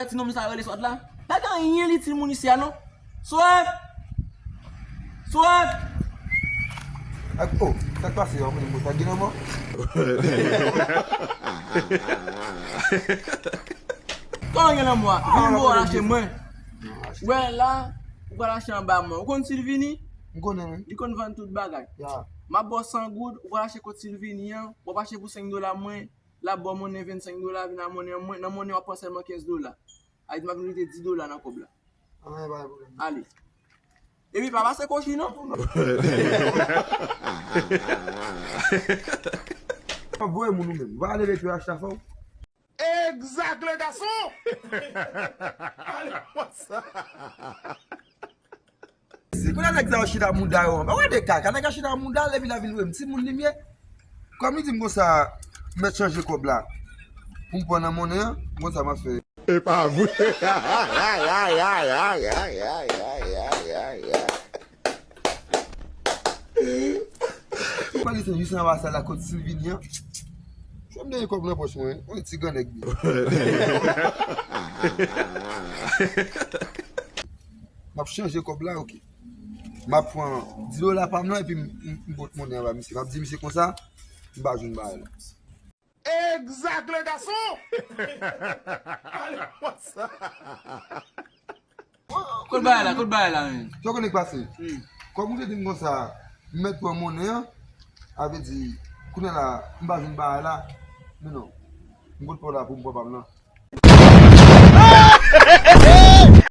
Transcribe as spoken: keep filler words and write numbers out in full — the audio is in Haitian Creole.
Ti nonm sa rele Swat la. Pa gen anyen li ti moun isi a non. Swat! Swat! Ak, oh, sa k pase a? Mwen, mwen, pa gen nan mò? Kòman gen nan mò a? Vin bo a lache mwen. Wè la, ou pral lache anba mwen. Ou konn Silvini? M konnen, wi. Li konn vann tout bagay. Ya. M ap ba w san goud, ou pral lache kot Silvini an, w ap achte pou senk dola mwen, l ap ba w monnen vennsenk dola, vin a monnen an mwen, nan monnen w ap pran sèlman kenz dola. A di m ap rete dis dola nan kòb la. Anyen, pa gen pwoblèm. Ale. Epi pa pase kochi non. Pa voye moun ou menm. Va leve pye achte afè w. Exact, le garçon! Ale konsa. Se kounye a nèg sa yo chita mouda yo. Mwen wè de kaka, nèg la chita mouda l, epi l ap vin wè m. Timoun li m ye. Kòm li di m konsa, m mèt chanje kòb la. Pou m pran nan monnen an, m konn sa m ap fè. E pa vre. Ou pa lese jis anba sa la kot Silvini an. Fè m dènye kòb nan pòch mwen, yon ti gran nèg li. M ap chanje kòb la, oke. M ap pran dis dola pa m nan, epi m, m, m pot monnen anba misye. M ap di misye konsa, m pa jwenn bagay la. Exact, le garçon! Ale konsa. Kot bagay la, kot bagay la menm? Sa w konnen k pase? Hmm. Kòm ou te di m konsa, m mèt pran monnen an, sa vle di, kounye a la, m pa jwenn bagay la. Men non, m pot pa w la pou m pran pa m nan.